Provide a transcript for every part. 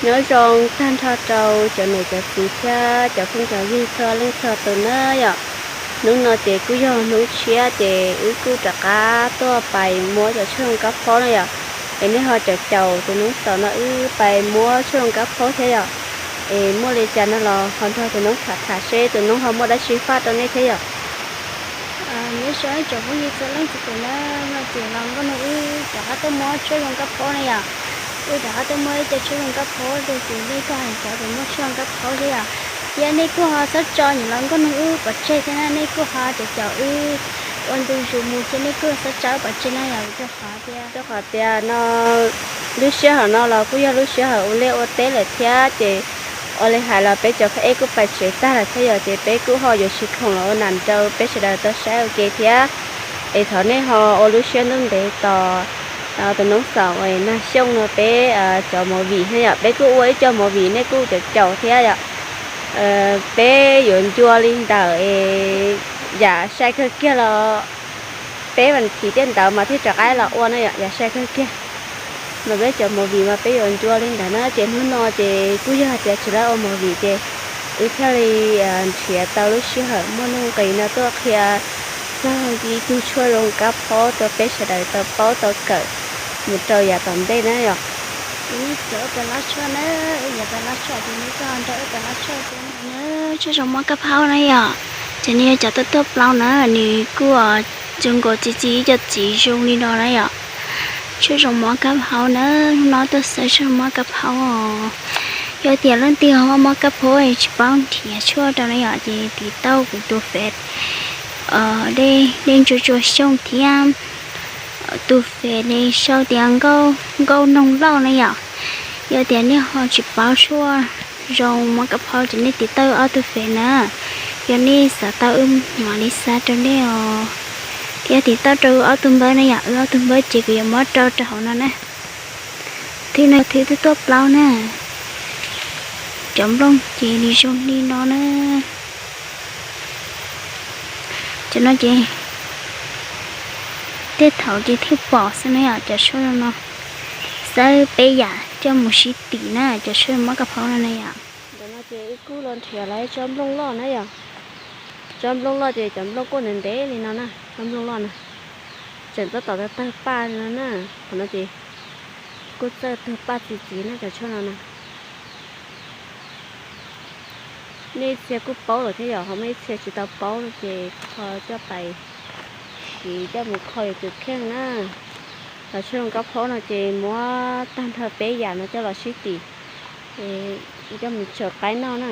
Nyob zoo tag nrho rau cov niam cov txiv thiab cov phooj cov ywg txhua leej txhua tus na yom. Hnub no ces kuj yog hnub tshiab ces wb kuj rov qab tuaj pais muab cov tshuaj zoo kab phaub na yom. Es nej ho caum caum tus noob xaum no wb pais muab tshuaj zoo kab phaub thiab yom. Es muaj li cas no los ho nrog tus noob tham tham seb tus noob ho muaj dab tsi faj rau nej thiab yom. Nyob zoo ib tsoom phooj ywg txhua leej txhua tus na, no ces los nkauj nug wb rov qab tuaj muab tshuaj zoo kab phaub na yom. Wb rov qab tuaj muab ib co tshuaj zoo kab phaub rau ces nej kuj hais xav tias muaj tshuaj zoo kab phaub thiab yom. Thiab nej kuj ho txhob tso nyiam los nkauj nug wb pov tseg thiab na, nej kuj ho caum caum wb ua ntu zus mus thiab nej kuj txhob tso wb pov tseg na yom, rau qhov tias, rau qhov tias no lub sij hawm no los kuj yog lub sij hawm ua liaj ua teb lawm thiab ces ua li hais los peb cov phab ej kuj pais tsev tag lawm thiab yom, ces peb kuj ho yuav tsis khoom los ua nam nrau peb sawv daws tau saib ua ke thiab. Es thov nej ho ua lub siab ntuj ntev tos tus noob xaum Nag Xyooj no peb cov movie na yom, peb kuj ua ib co movie nej kuj caum caum thiab yom. Peb yuav ncua li ntawm es yam sai kawg kiag los peb vas thiv tiaj ntawd mas thiaj rov qab los ua na yom, yam sai kawg kiag. Mas peb cov movie mas peb yuav ncua li ntawd na ces hnub no ces kuj yog hais tias tsis lawv ua movie ces wb thiaj li nrhiav tau lub sij hawm muaj nuj nqis no tuaj qhia txog ib tug tshuaj zoo kab phaub rau peb sawv daws tau paub tau kawm mus rau yav tom ntej na yom. Ces nej txawm ua pem lab tshuaj na, yav pem lab tshuaj ces nej tuaj nrog wb pem lab tshuaj na. Tshuaj zoo mob kab phaub na yom, ces nws yog cov tuaj tuaj plaub na, nws kuj zoo nkaus txi txiv ib co txiv zoo li no na yom. Tshuaj zoo mob kab phaub na, hnub no tuaj xaws tshuaj zoo mob kab phaub os. Yog tias leej twg ho mob kab phaub tsis paub nrhiav tshuaj rau na yom, ces tiv tauj kuv tus Face, Dej Ntsuag Tsua Xyooj thiab tus Face li sau tias Nkauj Noog Lauj na yom. Yog tias nej ho tsis paub tshuaj zoo mob kab phaub ces nej tiv tauj ob tug Face na. Yog nej xav tau wb mam li xa rau nej os. Thiab tiv tauj rau wb ob tug npawb na yom, wb ob tug npawb ces kuv yuav muab rau rau hauv no na. Thwb no thwb tuaj tuaj plaub na. Cov nplooj ces li zoo li no na. Cov no ces tej thaum ces thiaj pom xwb na yom, cov tshuaj no. Xawb peb yam coj mus sib tim na, cov tshuaj mob kab phaub no na yom. Ntawm no ces wb kuj los nrhiav lawv tsob nplooj loj na yom. Tsob nplooj loj ces cov nplooj kuj ntev ntev li no na, tsob nplooj loj na. Tseem tab tom tawg tawg paj li no na. Qhov no ces kuj txawj tawg paj txi txiv na cov tshuaj no na. Nej ib txhia kuj paub lawm thiab yom, ho muaj ib txhia tsis tau paub no ces ho coj pais siv coj mus kho yus tus kheej na. Cov tshuaj zoo kab phaub no ces muab tag nrho peb yam no coj los sib tim, coj mus tsaws qaib noj na.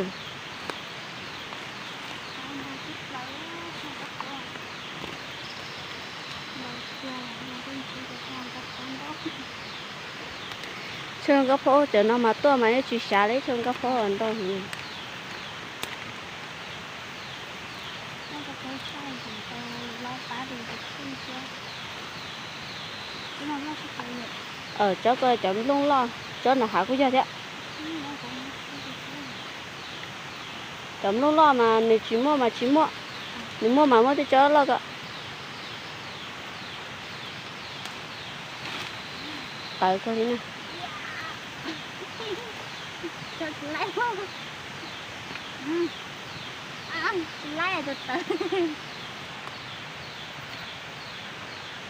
Tshuaj zoo kab phaub cov no mas tuaj mas yeej tsis xyav li tshuaj zoo kab phaub ntau heev. Tsob ko cov nplooj loj, tsob no hav kuj yog thiab. Cov nplooj loj mas nws tsis muaj mas tsis muaj, nws muaj mas muaj tej tsob loj ko. Tawv kawg li na.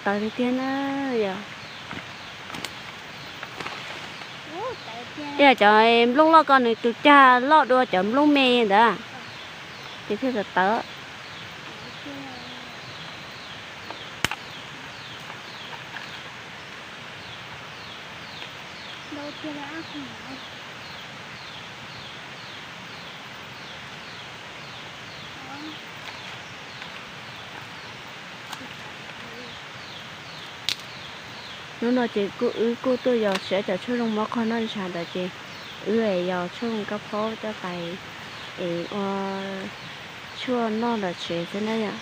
Tawv tiag tiag na yom. Yog cov nplooj loj ko nws tus cag loj dua cov nplooj me ntawd, ces thiaj tawv tawv. Hnub no ces kuj wb kuj tuaj yos siab cov tshuaj zoo mob qhov noj ntshav ntawd ces wb yos tshuaj zoo kab phaub coj pais es ua tshuaj noj ntawm tsev xwb na yom.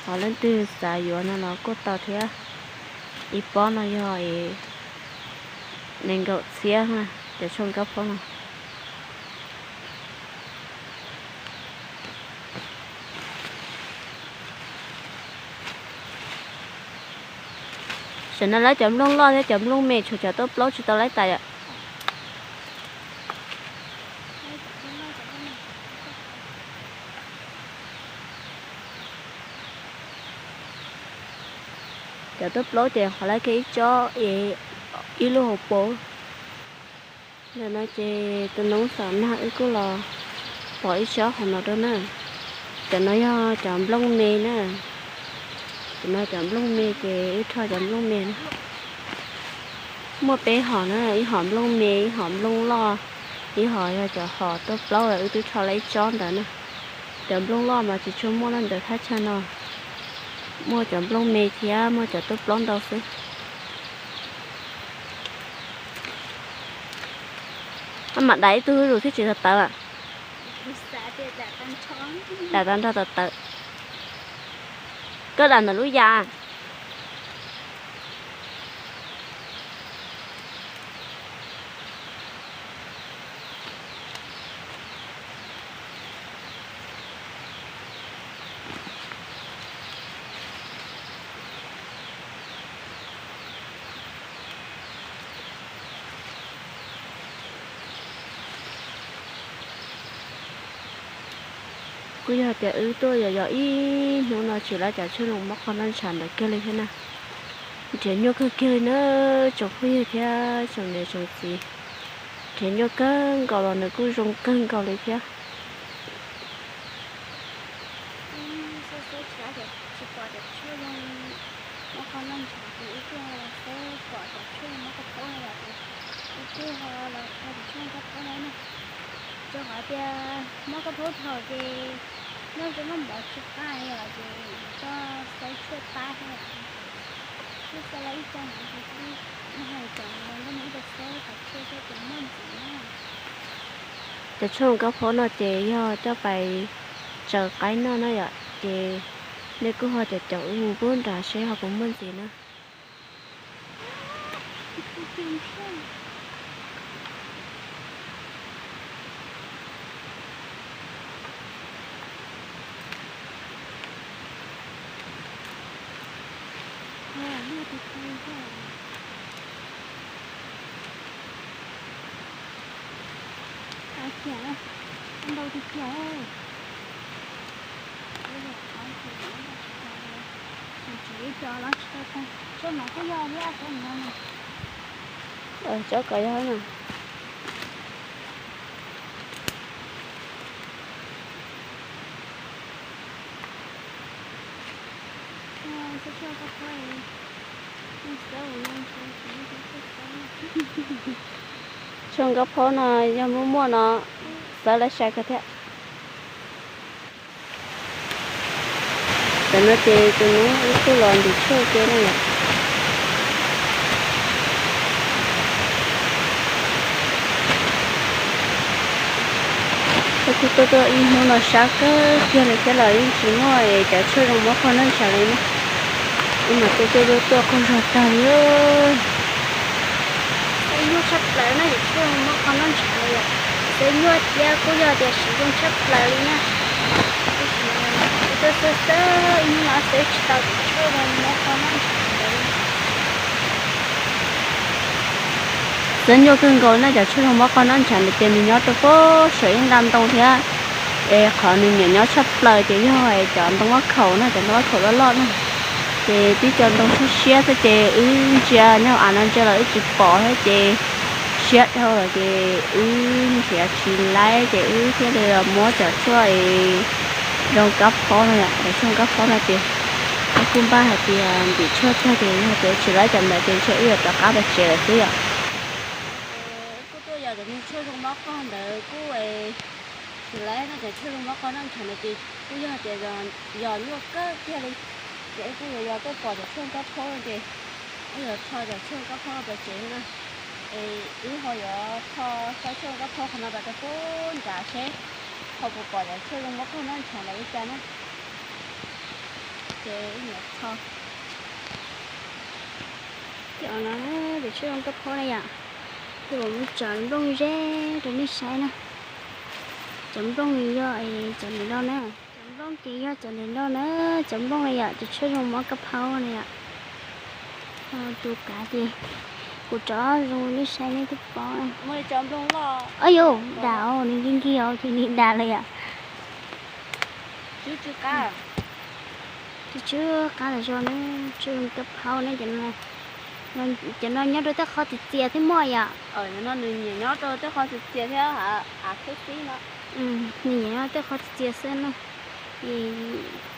Ho leej twg xav yuav no los kuj tau thiab. Ib pob no yog nees nkaum txhiab na, cov tshuaj kab phaub no. Tam no lawv cov nplooj loj thiab cov nplooj me tshuav cov tuaj plaub tsis tau lawv tas yom. Cov tuaj plaub ces qhov lawv kiag ib tsob es ib lub hauv paus. Ntawm no ces tus noob xam nag wb kuj los pom ib tsob qhov no rau na. Cov no yog cov nplooj me na. Cov no cov nplooj me ces wb rho cov nplooj me na. Muaj peb hom na, ib hom nplooj me, ib hom nplooj loj, ib hom yog cov hom tuaj plaub los wb twb rho lawm ib tsob ntawd na. Cov nplooj loj mas tsis tshua muaj na ntawm thaj chaw no. Muaj cov nplooj me thiab muaj cov tuaj plaub ntau xwb. Koj mam dam ib tug zuj zus thiab tsis tau tawv. Dam tag nrho tawv tawv. Koj dam ntawm lub yas. Kuj yog tias wb tuaj yos yos ib hnub no tsis lawv cov tshuaj zoo mob qhov noj ntshav ntawd kiag li thiab na. Nrhiav nyuaj kawg kiag li na, tsoom phooj ywg thiab tsoom niam tsoom txiv. Nrhiav nyuaj kawg nkaus los nws kuj zoo kawg nkaus li thiab. Rau qhov tias mob koj phaub thaum ces noj tsis muaj mov tsis qab yom, ces koj xawb tshuaj pab thiab. Twb xawb lawm ib co ntawd ces twb hais cov ntawd nrog mus ib co xawb qhov tshuaj thiab ces muaj ntxiv na. Cov tshuaj kab phaub no ces yog coj pais tsaws qaib noj na yom, ces nej kuj ho caum caum wb mus pub nrad seb ho puas muaj ntxiv na. Ntau tiag tiag. Tseem tshuav ib co los tsis tau tag. Tsob no kuj yog thiab, tsob no. Tsob ko yog na. Tshuaj kab phaub no yog muaj muaj no xawv lawv sai kawg thiab. Tam no ces tus noob wb kuj los ntim tshuaj ua ke na yom. Wb kuj tuaj tuaj ib hnub no sab kawg kiag li thiab los yeej tsis muaj cov tshuaj zoo mob qhov noj ntshav li na. Wb mas tuaj tuaj tuaj tuaj qaug zog tag li. Xawb nyuaj tshaj plaws na, cov tshuaj zoo mob qhov noj ntshav li yom. Xawb nyuaj thiab kuj yog tias siv zoo tshaj plaws li na. Kuv tuaj xawb xawb ib hnub no xawb tsis tau cov tshuaj zoo mob qhov noj ntshav ntawd. Xawb nyuaj kawg nkaus na, cov tshuaj zoo mob qhov noj ntshav ntawd ces nws nyob rau pem saum ib nqaj ntoo thiab. Es qhov nws nyiam nyob tshaj plaws ces yog cov ntoo vaj khaum na, cov ntoo vaj khaum loj loj na. Ces tib co ntoo siab siab xwb ces wb ntsia nyob hauv av no ntsia los wb tsis pom thiab ces siab dhau lawm ces wb nrhiav tsis laib ces wb thiaj li los muab cov tshuaj es zoo kab phaub no yom, cov tshuaj zoo kab phaub no ces wb kuj npaj hais tias ntim tshuaj tag ces yog tias tsis laib cov ntawd ces ntshe wb yuav rov qab pais tsev lawm xwb yom. Kuj tuaj yos cov tshuaj zoo mob qhov ntawd kuj tsis laib no, cov tshuaj zoo mob qhov noj ntshav ntawd ces kuj yog tias yos nyuaj kawg kiag li. Ces wb kuj yuav yos tuaj pom cov tshuaj kab phaub no ces wb yuav rho cov tshuaj kab phaub no pais tsev na. Es wb ho yuav rho xawb tshuaj kab phaub qhov no pais rau pem nrad seb ho puas pom cov tshuaj zoo mob qhov noj ntshav ntawd li cas na. Ces wb yuav rho. Cov no na, cov tshuaj zoo kab phaub na yom. Ces kuv muab tso nplooj ze rau nej saib na. Cov nplooj yog cov ntawm no na. Cov nplooj ces yog cov ntawm no na, cov nplooj na yom, cov tshuaj zoo mob kab phaub na yom. Tus kav ces kuv tso zoo nej saib nej twb paub na. Ab yuv, dam os, nws nkig nkig os ces nws dam lawm yom. Tsw tsw qab tas zog ne, tsw kab phaub ne. Cov no nyob rau tej qhov txias txias thiab muaj yom? Nws nyiam nyob rau tej qhov txias txias thiab av khib xib no. Nws nyiam nyob tej qhov txias txias xwb no.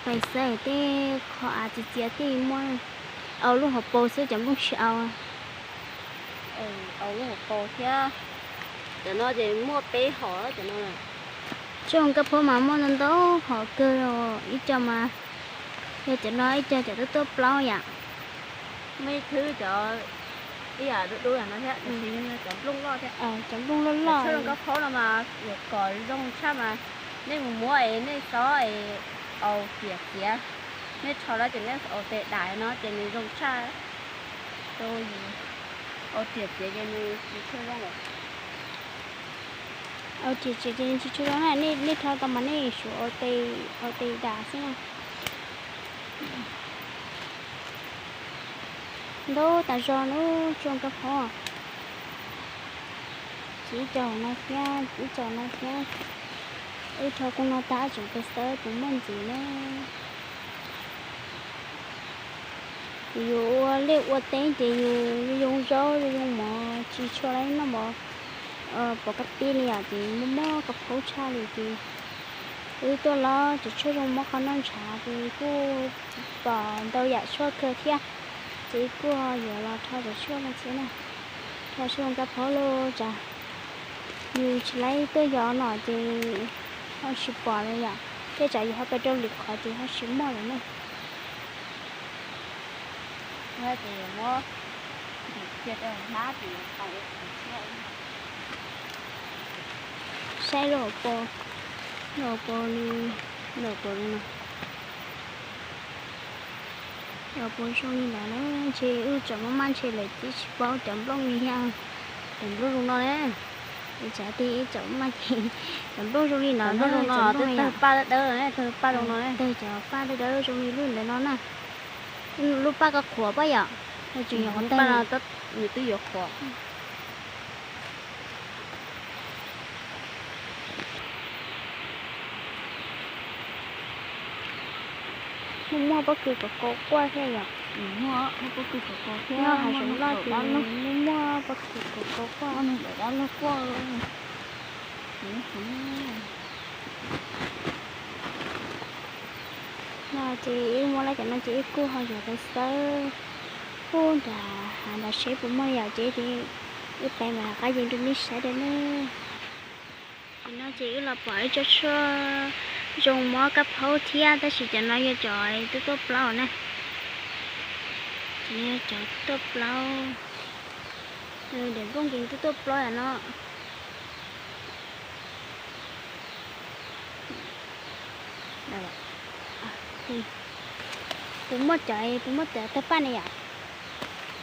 Pais xav tej qhov av txias txias thiaj muaj, au lub hauv paus xwb cov nplooj tsis au. Au lub hauv paus thiab. Cov no ces muaj peb hom cov no. Tsw kab phaub mas muaj ntau ntau hom kawg, ib co mas yog cov no ib co cov tuaj tuaj plaub yom. Muaj ib thwb cov ib yam dub dub no thiab, tiam sis cov nplooj loj thiab. Cov nplooj loj loj. Tsw kab phaub no mas yuav kom zoo tshaj mas nej mus muab es nej xob es au riam txiav. Nej rho lawm ces nej au tes dam no ces nws zoo tshaj. Au riam txiav ces nws tsis tshua zoo lawm. Au riam txiav ces nws tsis tshua zoo na, nej rho tau mas nej suav au tes dam xwb na. Ntau tas zog na, tsw kab phaub. Ces ib co no thiab, ib co no thiab. Wb rho kooj no tag tseem pais xav puas muaj ntxiv na. Yus ua liaj ua teb ces yus zoo zaub zoo mov tsis tshua li noj mov pov kab pib li yom, ces muaj muaj kab phaub tshaj li ces wb tuaj los ces tshuav zoo muab qhov noj ntshav ces kuj pom ntau yam tshuaj kawg thiab, ces kuj yuav los rho cov tshuaj no thiab na. Rho tshuaj kab phaub los tsam yus tsis laib tuaj yos no ces ho tsis pom li yom, thiab tsam yus ho pais rau lwm qhov ces ho tsis muaj lawm na. Saib los pos, los pos li, los pos li no. Los pos zoo li ntawd na, ntshe wb tseem maj maj ntshe lawv twb tsis paub cov nplooj li thiab. Cov nplooj zoo no ne, es tsam tias wb tseem maj ces cov nplooj zoo li no, cov nplooj zoo no, tawg paj dawb dawb, tawg paj zoo no, tawg cov paj dawb dawb zoo li lub ntawd no na. Lub paj koj qhuav paj yom, tseem yuav qhuav tag, nws twb yuav qhuav. Muaj muaj pob kws kom kau quaj thiab yom. Muaj pob kws kom kau thiab, nyob hav zoov loj ces muaj muaj pob kws kom kau quaj. No ces wb muab lawm cov no ces wb kuj ho yuav pais xawb pub nram hav nram seb puas muaj li yom, ces wb pais mam rov qab yees rau nej saib dua nawb. Ces no ces wb los pom ib tsob tshuaj zoo mob kab phaub thiab, tab sis cov no yog cov tuaj tuaj plaub na. Cov no yog cov tuaj plaub, daim nplooj ces tuaj tuaj plaub yom no. Puas muaj cov, puas muaj cov tawg paj ne yom?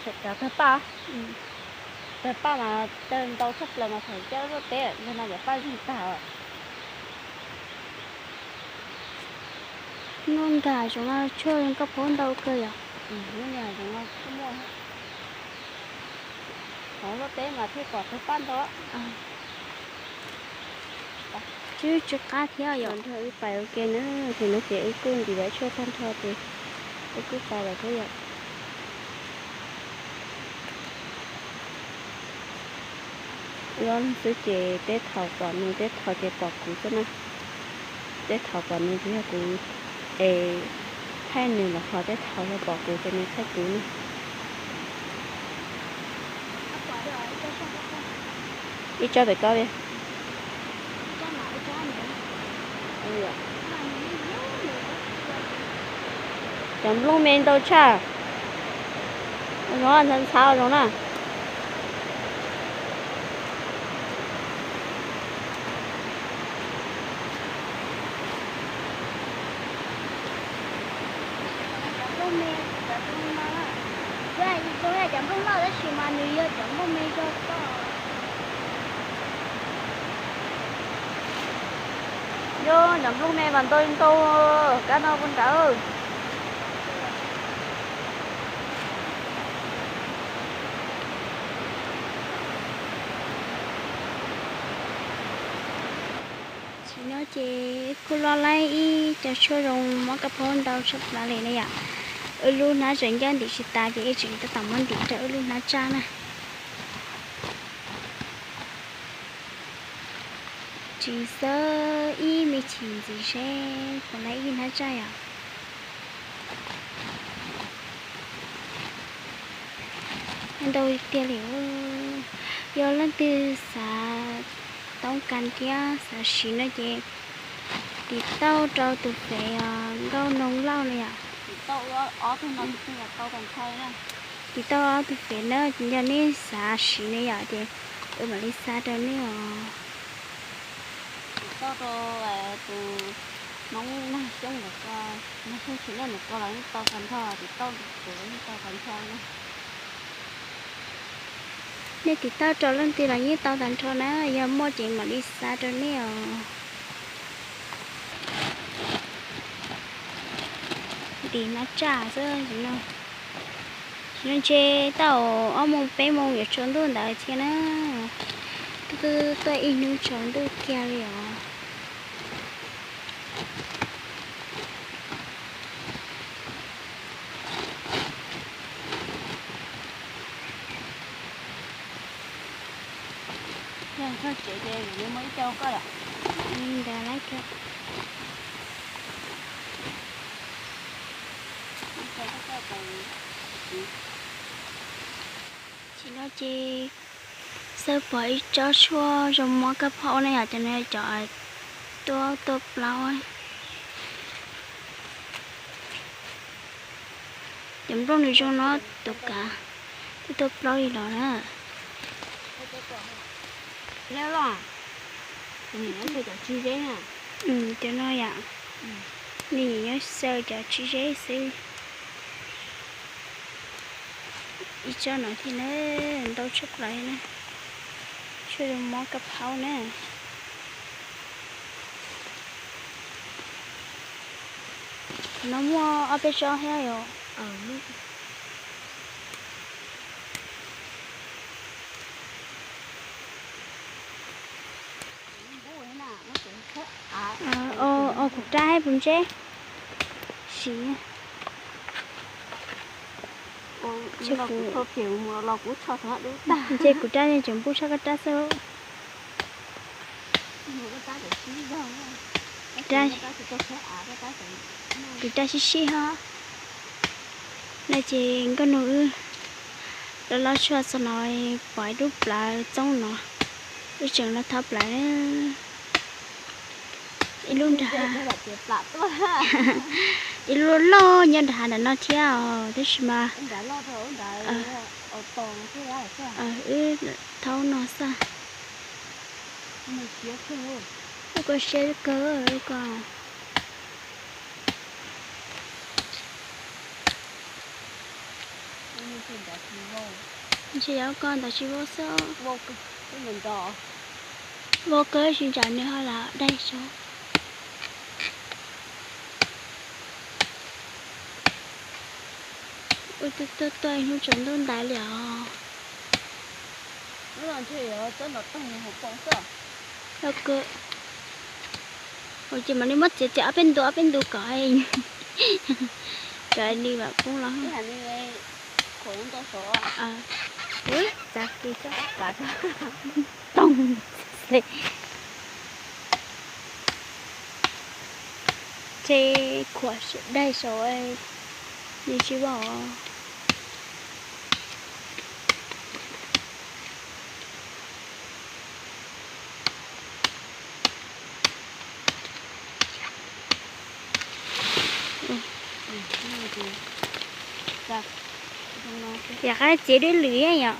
Cov tawg paj, tawg paj mas tawg ntau tshaj plaws mas thaum coj luaj teb yog no cov paj zeeg tag. Muaj nkag zoov no tshuaj kab phaub ntau kawg yom. Lub niag zoov no kuj muaj. Hauv luaj teb mas thiaj pom tawg paj ntau. Tsw tsw qab thiab yom. Nrog wb pais ua ke na, ces no ces wb kuj ntim lawv tshuaj tag nrho ces wb kuj pais lawm thiab yom. Wb ob leeg xwb ces tej thaum pom nws, tej thaum ces pom kuv xwb na. Tej thaum pom nws ces yog kuv es thaij nws los ho tej thaum yog pom kuv ces nws thaij kuv na. Ib tsob pem koj li. Cov nplooj me ntau tshaj. Zoo ntxhab ntxhab zoo na. Cov nplooj me, cov nplooj no, yog cov nplooj loj tab sis mas nws yog cov nplooj me zog koj. Yog cov nplooj me mas ntau ntau, kab no puas nrawm. No ces kuj loj laib ib co tshuaj zoo mob kab phaub ntau tshaj plaws li na yom. Wb lub hnab tseem ncaj ntim tsis tas ces wb tseem tab tom muab ntim rau wb lub hnab tsaj na. Tsis xav ib me chim ntxiv seb puas laib ib hnab tsaj yom. Ntau tiag li. Yog leej twg xav toob kas thiab xav siv no ces tiv tauj rau tus fev Nkauj Noog Lauj no yom. Tiv tauj ob tug fev na, yog nej xav siv no yom ces wb mam li xa rau nej os. Tiv tauj rau tus Hmoob Nag Xyooj ntawm ko, Nag Xyooj tsis nej ntawm ko los yeej tau tag nrho, tiv tauj tus yeej tau tag nrho na. Nej tiv tauj rau leej twg los yeej tau tag nrho na, yog muaj ces mam li xa rau nej os. Ntim hnab tsaj xwb no. Tsis no ntshe tau ob moos peb moos yuav tsaus ntuj ntawd thiab na. Twb tuaj ib hnub tsaus ntuj kiag li os. Txog tsev ces yuav muaj ib co koj lawm. Ntawd lawm thiab. Tsis no ces xav pom ib tsob tshuaj zoo mob kab phaub na yom, cov no cov tuaj tuaj plaub. Cov nplooj nws zoo no tus kav tuaj tuaj plaub li los na. Cov no yom, nws nyob xyaw cov tsis zeb xwb. Ib tsob no thiab na, ntau tshaj plaws na, tshuaj zoo mob kab phaub na. Qhov no muaj ob peb tsob thiab yom. Os, kuv rab hais puas ntseb? Siv. Ntshe kuv rab tseem npub tshaj koj rab xwb. Kuv rab sib sib ho. No ces nkauj nus wb los los tshuaj txog no, pom ib lub plawv txoob no, wb tseem los thov plawv. Ib lub nram hav, ib lub loj nyob nram hav ntawm no thiab os, tab sis mas wb thaub no xwb. Ua koj siab kawg ko. Ntshe yog koj ntawd tsis vau xwb. Vau kawg tsis ntsam nws ho los daig saud. Ua tuaj tuaj hnub tsaus ntuj ntawd li os. Ua ces mam li muab txiav txiav ob peb ntu ob peb ntu kom, kom nws mam poob los. Txav kiag tsob toog xwb. Ces khuam daig saud, nws tsis vau. Yam qab txiav dib lwm yom.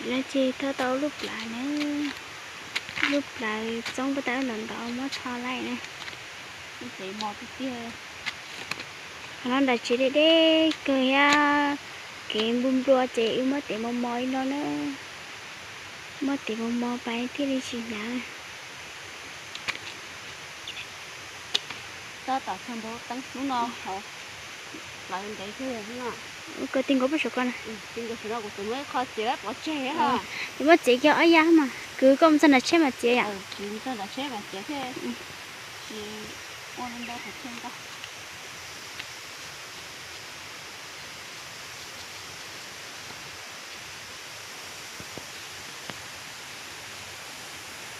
No ces thawb tau lub plawv na, lub plawv txoob puag ta wb ntawm ntawd muab tho laij na. Qhov no nram tsev deb deb kawg thiab, kev npua nplua ces wb muab tev mos mos li no na, muab tev mos mos pais thiaj li tsis hnyav. Tab tom txog ntua teeb hnub no, plawv ntev kawg no. Koj ti nkaus peb saum ko na. Ti nkaus saum no kuv tseem muab ib qho txiav pov tseg. Kuv muab txiav kiag ob yav mas kwv koj mus txog nram tsheb mas txiav yom. Kwv mus txog nram tsheb mas txiav thiab. Tsis ua li ntawd qhov chaw ntau.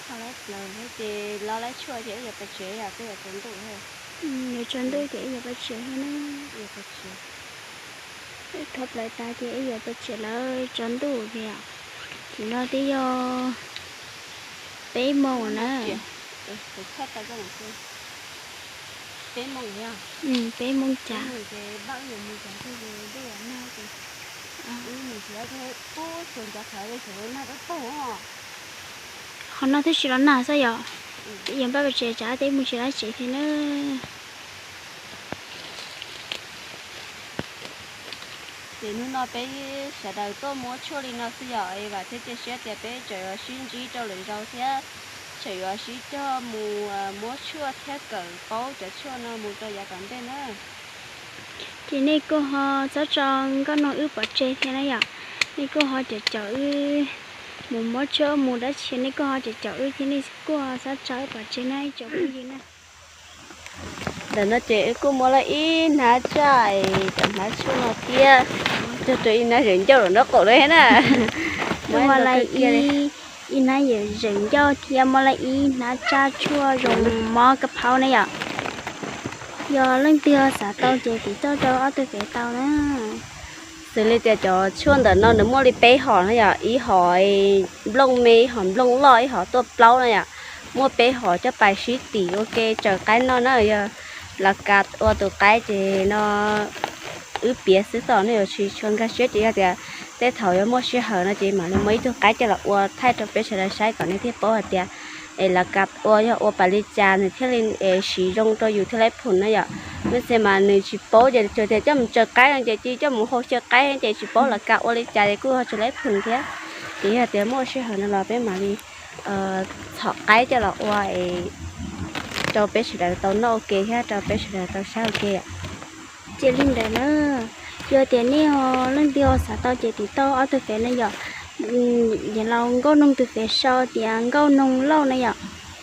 Thaum lawv plaws ces lawv lawv tshuaj ces wb yuav pais tsev yom, twb yuav tsaus ntuj. Yuav tsaus ntuj ces wb yuav pais tsev thiab na. Wb thov plaws tas ces wb yuav pais tsev lawm, tsaus ntuj thiab. Tam sim no twb yog peb moos na. Peb moos cas. Qhov no twb tsis los nag xwb yom. Twb yog npaj pais tsev tsam twb mus tsis tau tsev thiab na. Ces hnub no peb sawv daws tuaj muab tshuaj li no xwb yom, es vam thiab cia siab tias peb tseem yuav sib ntsib rau lwm zaus thiab tseem yuav sib cog mus muab tshuaj thiab kawm paub cov tshuaj no mus rau yav tom ntej na. Ces nej kuj ho txhob tso nkauj noog wb pov tseg thiab na yom. Nej kuj ho caum caum wb mus muab tshuaj mus dab tsi, nej kuj ho caum caum wb thiab, nej kuj ho txhob tso wb pov tseg na ib tsoom phooj ywg na. Ntawm no ces wb kuj muab lawm ib hnab tsaj, cov hnab tshuaj no thiab, cog rau ib hnab zeem ncauj lawm nraub qaum na. Muab lawm ib hnab zeem ncauj thiab muab lawm ib hnab tsaj tshuaj zoo mob kab phaub na yom. Yog leej twg xav tau ces tiv tauj rau ob tug fev tau na. Xws li tias cov tshuaj ntawm no nws muaj li peb hom na yom, ib hom nplooj me, ib hom nplooj loj, ib hom tuaj plaub na yom. Muaj peb hom coj pais sib tim ua ke tsaws qaib noj na. Yog Lav Kas ua tus qaib ces no wb piav xwb, tom nej yuav tsis tshua nkag siab ces yog tias tej thaum yuav muaj sij hawm no ces mam li muab ib tug qaib coj los ua thaij rau peb sawv daws saib kom nej thiaj paub hais tias es Lav Kas ua yog ua pam li cas nws thiaj li siv zoo rau yus thiaj li phoom na yom. Lub txhia mas nws tsis paub ces tsuas tias coj mus tsaws qaib no ces cia coj mus hau xyaw qaib ces tsis paub Lav Kas ua li cas ces kuj ho tsis laib phoom thiab. Ces yog tias muaj sij hawm no los peb mam li txhom qaib coj los ua rau peb sawv daws tau noj ua ke thiab rau peb sawv daws tau saib ua ke. Cia li ntawd na, yog tias nej ho leej twg ho xav tau ces tiv tauj ob tug fev na yom. Yog los nkauj noog tus fev sau tias nkauj noog lauj na yom.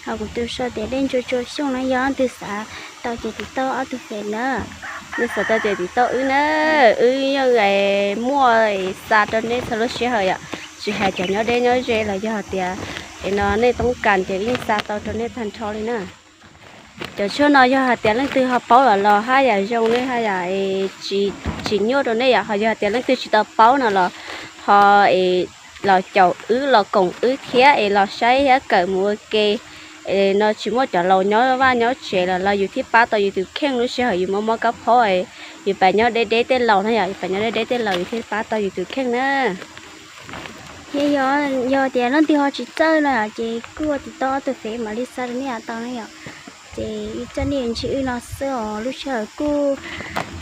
Ho kuv tus sau tias dej ntsuag tsua xyooj na, yog leej twg xav tau ces tiv tauj ob tug fev na. Leej xav tau ces tiv tauj wb na, wb yeej muaj xa rau nej txhua lub sij hawm yom. Tsis hais cov nyob deb nyob ze los yog hais tias es no nej toob kas ces wb yeej xa tau rau nej tag nrho li na. Cov tshuaj no yog hais tias leej twg ho paub los los haj yam zoo, nej haj yam tsis nyuaj rau nej yom. Ho yog hais tias leej twg tsis tau paub no los ho es los caum wb los koom wb thiab es los saib thiab kawm mus ua ke. Es no tsis muaj cov laus nyob vaj nyob tsev los los yus thiaj pab tau yus tus kheej lub sij hawm yus mob mob kab phaub, yus pab nyob deb deb tej laus na yom, yus pab nyob deb deb tej laus yus thiaj pab tau yus tus kheej na. Thiab yog tias leej twg ho tsis txawj no ces kuj ua tiv tauj ob tug fev mam li xa rau nej tau na yom. Ces wb coj nej ntsib wb no xwb os, lub sij hawm kuj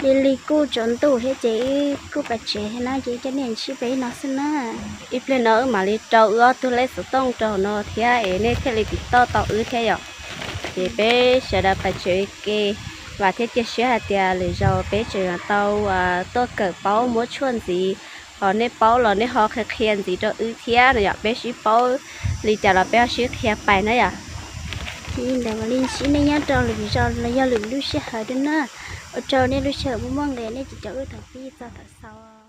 li li kuj tsaus ntuj thiab ces wb kuj pais tsev thiab na, ces wb coj nej ntsib peb no xwb na. Ib pliag no wb mam li rau wb ob tug lej xov tooj rau hauv no thiab es nej thiaj li tiv tauj tau wb thiab yom. Ces peb sawv daws pais tsev ua ke, vam thiab cia siab hais tias lwm zaus peb tseem yuav tau tuaj kawm paub muab tshuaj ntxiv, ho nej paub los nej ho qhia qhia ntxiv rau wb thiab no yom, peb sib paub li cas los peb ho sib qhia pais na yom. Ces ntawd mam li ntsib nej nyob rau lwm zaus los yog lwm lub sij hawm dua na. Ua rau nej lub sij hawm muaj muaj nqis, nej caum caum wb thaum pib txog thaum xaus.